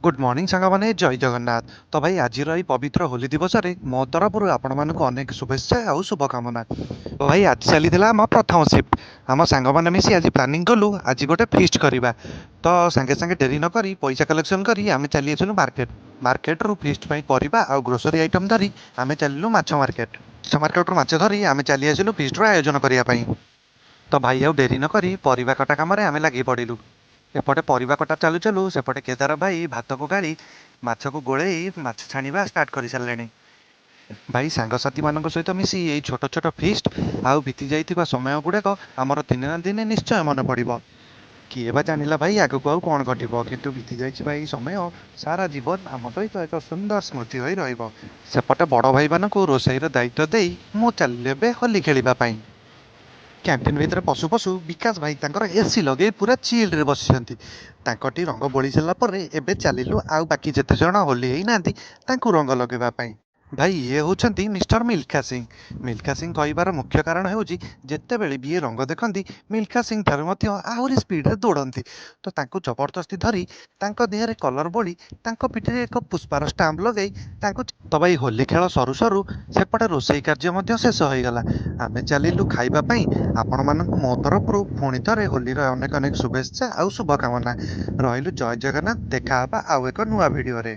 Good morning ସାଙ୍ଗମାନେ, ଜୟ ଜଗନ୍ନାଥ। ତ ଭାଇ, ଆଜିର ଏଇ ପବିତ୍ର ହୋଲି ଦିବସରେ ମୋ ତରଫରୁ ଆପଣମାନଙ୍କୁ ଅନେକ ଶୁଭେଚ୍ଛା ଆଉ ଶୁଭକାମନା। ତ ଭାଇ, ଆଜି ଚାଲିଥିଲା ଆମ ପ୍ରଥମ ସିଫ୍ଟ। ଆମ ସାଙ୍ଗମାନେ ମିଶି ଆଜି ପ୍ଲାନିଂ କଲୁ, ଆଜି ଗୋଟେ ଫିଷ୍ଟ କରିବା। ତ ସାଙ୍ଗେ ସାଙ୍ଗେ ଡେରି ନକରି ପଇସା କଲେକ୍ସନ୍ କରି ଆମେ ଚାଲି ଆସିଲୁ ମାର୍କେଟ। ମାର୍କେଟରୁ ଫିଷ୍ଟ ପାଇଁ ପରିବା ଆଉ ଗ୍ରୋସରୀ ଆଇଟମ୍ ଧରି ଆମେ ଚାଲିଲୁ ମାଛ ମାର୍କେଟ। ମାଛ ମାର୍କେଟରୁ ମାଛ ଧରି ଆମେ ଚାଲି ଆସିଲୁ ଫିଷ୍ଟର ଆୟୋଜନ କରିବା ପାଇଁ। ତ ଭାଇ, ଆଉ ଡେରି ନକରି ପରିବା କଟା କାମରେ ଆମେ ଲାଗି ପଡ଼ିଲୁ। ଏପଟେ ପରିବା କଟା ଚାଲୁ ଚାଲୁ ସେପଟେ କେଦାର ଭାଇ ଭାତକୁ ଗାଳି ମାଛକୁ ଗୋଳେଇ ମାଛ ଛାଣିବା ଷ୍ଟାର୍ଟ କରିସାରିଲେଣି। ଭାଇ, ସାଙ୍ଗସାଥିମାନଙ୍କ ସହିତ ମିଶି ଏଇ ଛୋଟ ଛୋଟ ଫିଷ୍ଟ ଆଉ ବିତି ଯାଇଥିବା ସମୟ ଗୁଡ଼ାକ ଆମର ଦିନେ ନା ଦିନେ ନିଶ୍ଚୟ ମନେ ପଡ଼ିବ। କିଏ ବା ଜାଣିଲା ଭାଇ, ଆଗକୁ ଆଉ କ'ଣ ଘଟିବ? କିନ୍ତୁ ବିତି ଯାଇଛି ଭାଇ ସମୟ, ସାରା ଜୀବନ ଆମ ସହିତ ଏକ ସୁନ୍ଦର ସ୍ମୃତି ହୋଇ ରହିବ। ସେପଟେ ବଡ଼ ଭାଇମାନଙ୍କୁ ରୋଷେଇର ଦାୟିତ୍ୱ ଦେଇ ମୁଁ ଚାଲିଲି ଏବେ ହୋଲି ଖେଳିବା ପାଇଁ। କ୍ୟାଣ୍ଟିନ୍ ଭିତରେ ପଶୁ ପଶୁ ବିକାଶ ଭାଇ ତାଙ୍କର ଏସି ଲଗେଇ ପୁରା ଚିଲ୍ରେ ବସିଛନ୍ତି। ତାଙ୍କଠି ରଙ୍ଗ ବୋଳି ସାରିଲା ପରେ ଏବେ ଚାଲିଲୁ ଆଉ ବାକି ଯେତେ ଜଣ ହୋଲି ହେଇନାହାନ୍ତି, ତାଙ୍କୁ ରଙ୍ଗ ଲଗେଇବା ପାଇଁ। ଭାଇ, ଇଏ ହେଉଛନ୍ତି ମିଷ୍ଟର ମିଲ୍ଖା ସିଂ। ମିଲ୍ଖା ସିଂ କହିବାର ମୁଖ୍ୟ କାରଣ ହେଉଛି, ଯେତେବେଳେ ବି ଇଏ ରଙ୍ଗ ଦେଖନ୍ତି, ମିଲ୍ଖା ସିଂ ଠାରୁ ମଧ୍ୟ ଆହୁରି ସ୍ପିଡ଼ରେ ଦୌଡ଼ନ୍ତି। ତ ତାଙ୍କୁ ଜବରଦସ୍ତି ଧରି ତାଙ୍କ ଦେହରେ କଲର୍ ବୋଳି, ତାଙ୍କ ପିଠିରେ ଏକ ପୁଷ୍ପାର ଷ୍ଟାମ୍ପ ଲଗାଇ ତାଙ୍କୁ। ତ ଭାଇ, ହୋଲି ଖେଳ ସରୁ ସରୁ ସେପଟେ ରୋଷେଇ କାର୍ଯ୍ୟ ମଧ୍ୟ ଶେଷ ହୋଇଗଲା। ଆମେ ଚାଲିଲୁ ଖାଇବା ପାଇଁ। ଆପଣମାନଙ୍କୁ ମୋ ତରଫରୁ ପୁଣି ଥରେ ହୋଲିର ଅନେକ ଅନେକ ଶୁଭେଚ୍ଛା ଆଉ ଶୁଭକାମନା। ରହିଲୁ, ଜୟ ଜଗନ୍ନାଥ। ଦେଖା ହେବା ଆଉ ଏକ ନୂଆ ଭିଡ଼ିଓରେ।